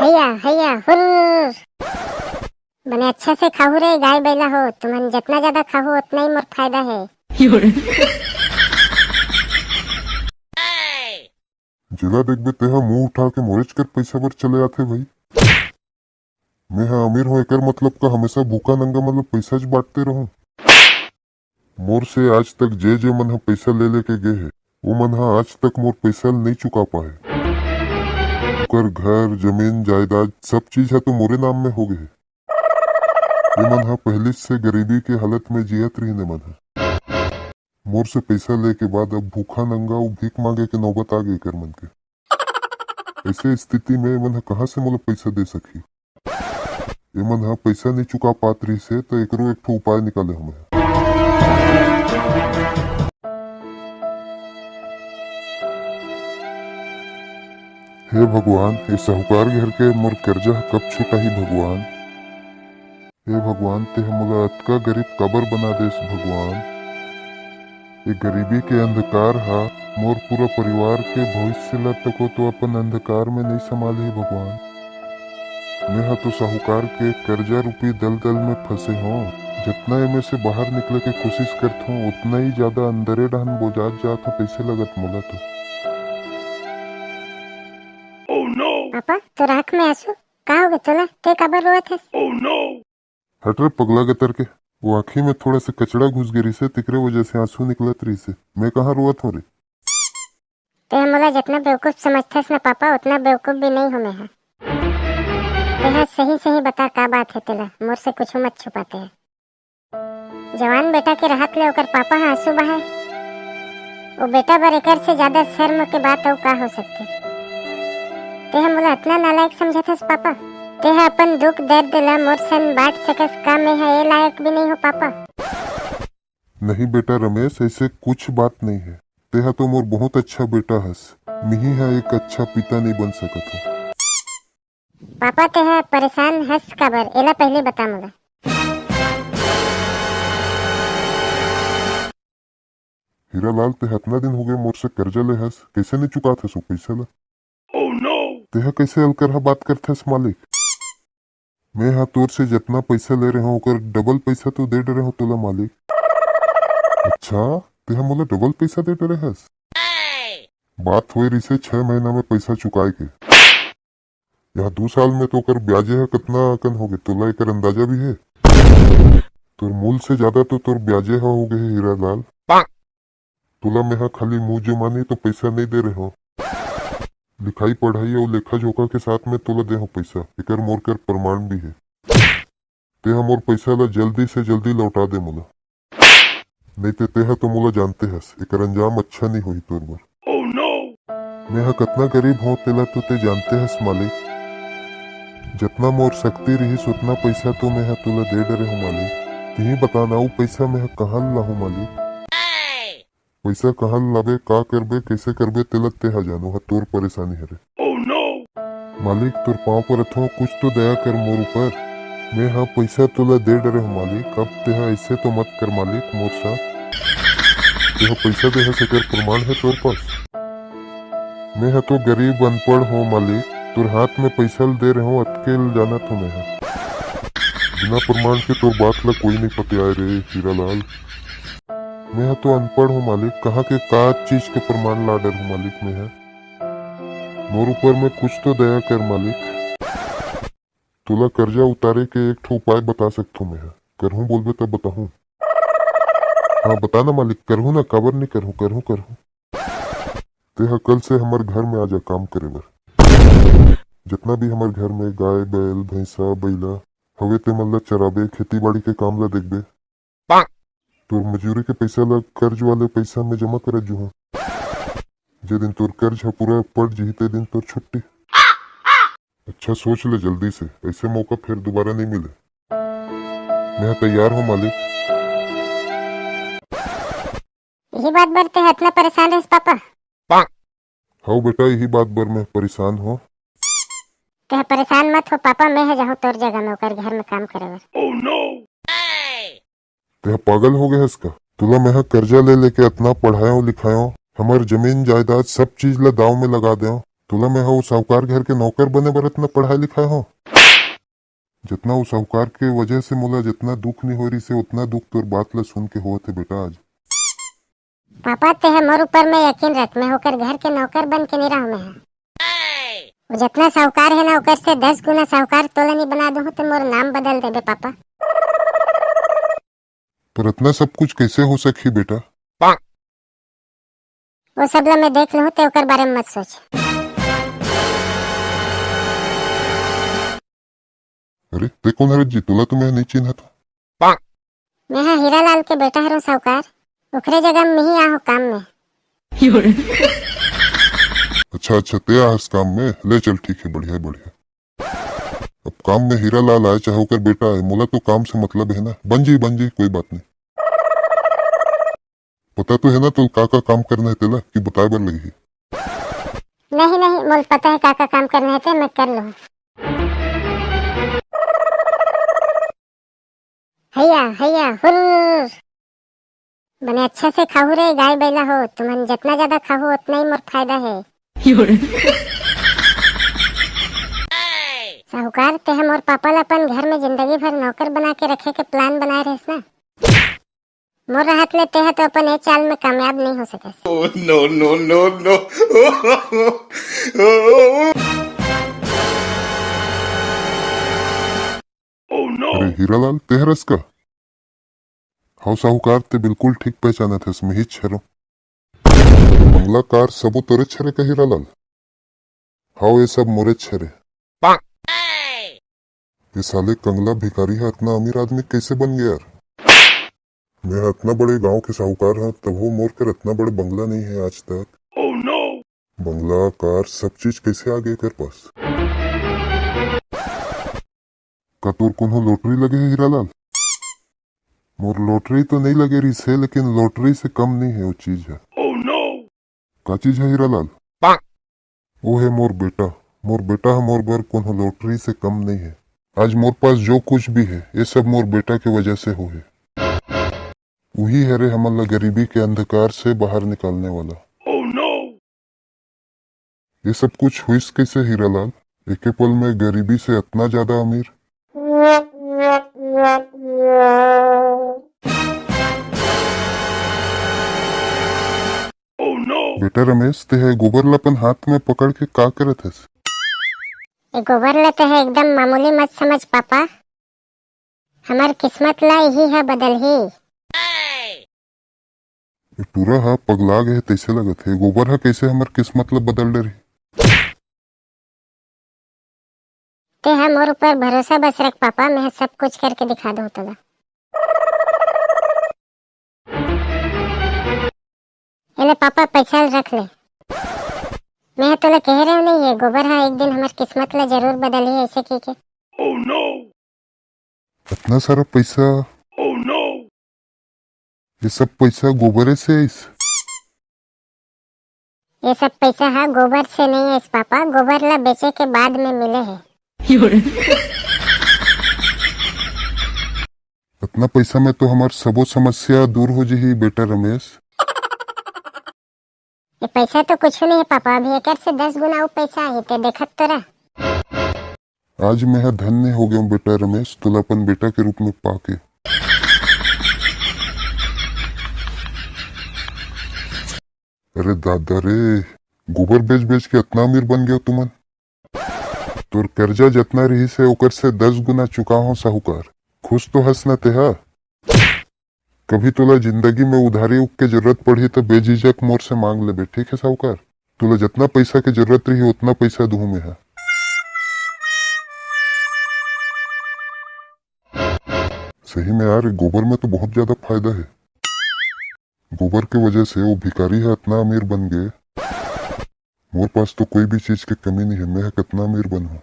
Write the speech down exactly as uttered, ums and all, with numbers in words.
हैया, हैया, हुर्र। बने अच्छा से खाहू रे गाय बैला हो, तुमन जतना ज्यादा खाहू, ओतना ही मोर फायदा है। जेला देखबे तेहा मुंह उठा के मोरेच कर पैसा बर चले आथे भाई। मैं हा अमीर हों, एकर मतलब का हमेशा भूखा नंगा मतलब पैसा च बांटते रहूं? मोर से आज तक जे जे मन ह पैसा ले लेके गे हे, वो मन ह आज तक मोर पैसा ल नइ चुका पाए। ओकर घर, जमीन, जायदाद, सब चीज ह तो मोरे नाम में हो गे हे। ये मन ह पहिली से गरीबी के हालत में जियत रहिन, ये मन ह। मोर से पैसा लेके बाद अब भूखा नंगा अउ भीख मांगे के नौबत आ गे एकर मन के। ऐसे स्थिति में ये मन ह कहाँ से मोला पैसा दे सकही? ये मन ह पैसा नइ चुका पात रहिस हे, त एकरो एक ठो उपाय निकाले हूँ मैं। हे भगवान, ये साहूकार घर के मोर कर्जा ह कब छुटाही भगवान? हे भगवान, तेह मोला अतका गरीब काबर बना देस भगवान? ये गरीबी के अंधकार हा मोर पूरा परिवार के भविष्य ला तको तो अपन अंधकार में नइ संभालही भगवान। मेंहा तो साहूकार के कर्जा रूपी दलदल में फंसे हों। जतना एमे से बाहर निकले के कोशिश करथों, उतना ही ज्यादा अंदरे डहन बोजात जात हों, कइसे लगत मोला तो। पापा, तोर आँख में आंसू? का होगे तोला? ते काबर रोवत हस? हट रे पगला गतर के, वो आँखी में थोड़ा से कचड़ा घुस गे रिसे, तेकरे वजह से आंसू निकलत रिसे। मैं कहाँ रोवत हों रे? तेह मोला जतना बेवकूफ समझथस ना पापा, उतना बेवकूफ भी नइ हों मेंहा। तेह सही सही बता का बात हे तेला, मोर से कुछ मत छुपा तेह। जवान बेटा के रहत ले ओकर पापा ह आंसू बहाए। वो बेटा बर एकर से ज्यादा शर्म के बात अउ का हो सकथे? तेह मोला अतना नालायक समझथस पापा? तेह अपन दुख दर्द ला मोर संग बांट सकस का? मेंहा ए लायक भी नइ हों पापा। नहीं बेटा रमेश, ऐसे कुछ बात नहीं है। तेहा तो मोर बहुत अच्छा बेटा हस। मिही हा एक अच्छा पिता नहीं बन सकत हो। पापा, तेहा परेशान हस काबर? एला पहले बता मोला। हीरालाल, तेहा अतना दिन हो गए मोर से कर्जा ले हस, कैसे नहीं चुकात हस वो पैसा ला? तेहा कइसे अलकरहा बात करथस मालिक? मेंहा तोर से जतना पइसा ले रहेंव, ओकर डबल पइसा तो दे डरे हंव तोला मालिक। अच्छा, तेहा मोला डबल पइसा दे डरे हस? बात होए रिसे छह महीना में पइसा चुकाए के। यह दू साल में तो ओकर ब्याजे ह कतना अकन होगे, तोला एकर अंदाजा भी हे? तोर मूल से ज्यादा तो तोर ब्याजे ह होगे हे हीरालाल। तोला मेंहा खाली मुंह जुबानी तो पइसा नइ दे रहेंव, लिखाई पढ़ाई अउ लेखा जोखा के साथ में तोला दे हंव पइसा। एकर मोर कर प्रमाण भी हे। तेहा मोर पइसा ला जल्दी से जल्दी लौटा दे मोला, नइ ते तेहा तो मोला जानते हस, एकर अंजाम अच्छा नइ होही तोर बर। मेंहा कतना गरीब हंव तेला तो ते जानते हस मालिक। जतना मोर शक्ति रिहिस उतना पइसा तो मेंहा तोला दे डरे हंव मालिक। तिही बता ना, अउ पइसा मेंहा कहां लाहूं मालिक? पइसा कहां लाबे, का करबे, कइसे करबे, तेला तेहा जान, ओहा तोर परेशानी हरे। मालिक, तोर पांव परत हंव, कुछ तो दया कर मोर ऊपर। मेंहा पइसा तोला दे डरे हंव मालिक, अब तेहा अइसे तो मत कर मालिक मोर साथ। तेहा पइसा दे हस, एकर प्रमाण हे तोर पास? मेंहा तो गरीब अनपढ़ हंव मालिक, तोर हाथ में पइसा ल दे रहेंव, अतके ल जानत हंव मेंहा। बिना प्रमाण के तोर बात ला कोई नइ पतियाय रे हीरालाल। मेंहा तो अनपढ़ हंव मालिक, कहां के का चीज के प्रमाण ला डरहूं मालिक मेंहा? मोर ऊपर में कुछ तो दया कर मालिक। तोला कर्जा उतारे के एक ठो उपाय बता सकथंव मेंहा। करहूं बोलबे तब बताहूं। हां, बता ना मालिक, करहूं ना, काबर नइ करहूं, करहूं, करहूं। तेहा कल से हमर घर में आ जा काम करे बर। जतना भी हमर घर में गाय, बैल, भैंसा, बइला हवे, ते मन ला चराबे, खेती बाड़ी के काम ला देखबे। तोर मजूरी के पइसा ला कर्ज वाले पइसा में जमा करत जुहूं। जे दिन तोर कर्ज ह पूरा पट जिही, ते दिन तोर छुट्टी। अच्छा सोच ले जल्दी से, अइसे मौका फेर दोबारा नइ मिले। मेंहा तैयार हंव मालिक। इही बात बर तेहा अतना परेशान रहेस पापा? हव बेटा, इही बात बर मैं परेशान हंव। तेहा परेशान मत हो पापा, मेंहा जाहूं तोर जगह में ओकर घर में काम करे बर। तेहा पागल हो गे हस का? तोला मेंहा कर्जा ले लेके अतना पढ़ायेंव लिखायेंव, हमर जमीन जायदाद सब चीज ला दाव में लगा देंव, तोला मैं हा ओ साहूकार घर के नौकर बने बर अतना पढ़ाए लिखाए हो। जतना ओ साहूकार के वजह से मोला जतना दुख नहीं हो रही से, उतना दुख तोर बात ला सुन के होवत हे बेटा आज। पापा, तेहा मोर ऊपर में यकीन रख, मैं ओकर घर के नौकर बन के नहीं रहूं मैं हा। वो जतना साहूकार है ना, ओकर से दस गुना साहूकार तोला नहीं बना दूं, तो मोर नाम बदल देबे पापा। पर इतना सब कुछ कैसे हो सकही बेटा? वो सब ला मैं देख लूं, ते ओकर बारे में मत सोच। अरे, ते कौन हरे जी? तोला तो मैं नहीं चिन्हत हूँ। मैं हा हीरालाल के बेटा हरं साहूकार, ओकरे जगह में ही आहूं काम में। अच्छा, अच्छा, ते आहस काम में? ले चल, ठीक है, बढ़िया, बढ़िया। अब काम में हीरालाल आए, चाहे ओकर बेटा आए, मोला तो काम से मतलब है ना। बन जी, बन जी, कोई बात नहीं। पता तो है ना तोला का का काम करना है तेला, कि बताए बर लगही? नहीं, नहीं, मोला पता है का का काम करना है, ते मैं कर लूं। हैया, हैया, हुर्र। बने अच्छा से खाहू रे गाय बैला हो, तुमन जतना ज्यादा खाहू, उतना ही मोर फायदा है। साहूकार, तेहा मोर पापा ला अपन घर में जिंदगी भर नौकर बना के रखे के plan बनाए रहेस ना। मोर रहत ले तेहा तो अपन ए चाल में कामयाब नहीं हो सकस। Oh, no, no, no, no। अरे हीरालाल, ते हरस का? हव साहूकार, ते बिल्कुल ठीक पहचानत हस, मैं ही छरो। बंगला कार सबो तोरे छरे का हीरालाल? हव, ये सब मोरे छरे। ये साले कंगला भिखारी हा इतना अमीर आदमी कैसे बन गया यार? मैं हा इतना बड़े गांव के साहूकार हां, तभो मोर कर इतना बड़े बंगला नहीं है आज तक। बंगला, कार, सब चीज कैसे आ गए कर पास? का तोर कोनो lottery लगे है हीरालाल? मोर lottery तो नहीं लगे रहिस हे, लेकिन lottery से कम नहीं है वो चीज है। का चीज है हीरालाल? वो है मोर बेटा। मोर बेटा हा मोर बर कोनो lottery से कम नहीं है। आज मोर पास जो कुछ भी है, ये सब मोर बेटा के वजह से हो है। वही हरे हमन ला गरीबी के अंधकार से बाहर निकालने वाला। ये सब कुछ हुईस कैसे हीरालाल? एके पल में गरीबी से इतना ज्यादा अमीर? बेटा रमेश, तेहा गोबर ला अपन हाथ में पकड़ के का करत हस? ये गोबर ला तेहा एकदम मामूली मत समझ पापा, हमर किस्मत ला इही ह बदलही। ये टूरा ह पगला गे हे तइसे लगत हे, गोबर ह कइसे हमर किस्मत ला बदल डरही? तेहा मोर ऊपर भरोसा बस रख पापा, मैं सब कुछ करके दिखा दूं तोला। एले पापा, पैसा रख ले। मैं ह तोला कहे रहे नहीं, ये गोबर ह एक दिन हमर किस्मत ला जरूर बदलही, ऐसे कह के। इतना सारा पैसा? ये सब पैसा गोबरे से आइस? ये सब पैसा ह गोबर से नहीं आइस पापा, गोबर ला बेचे के बाद में मिले हे। इतना पैसा में तो हमर सबो समस्या दूर हो जही बेटा रमेश। ये पैसा तो कुछ नहीं है पापा, अभी एकर से दस गुना अउ पैसा आही, ते देखत तो रह। आज मैं ह धन्य हो गया बेटा रमेश, तोला अपन बेटा के रूप में पाके। अरे दादा रे, गोबर बेच बेच के इतना अमीर बन गया तुमन। तोर कर्जा जितना रहिस हे, ओकर से दस गुना चुका हो साहूकार। खुश तो हस ना तेहा? कभी तोला जिंदगी में उधारी उक के जरूरत पड़ही, तो बेझिझक मोर से मांग लेबे, ठीक है साहूकार? तोला जितना पैसा के जरूरत रही, उतना पैसा दूहूं मैं हा। सही में यार, गोबर में तो बहुत ज्यादा फायदा है। गोबर के वजह से वो भिखारी हा इतना अमीर बन गए। मोर पास तो कोई भी चीज के कमी नहीं है, मैं हा कितना अमीर बनहूं।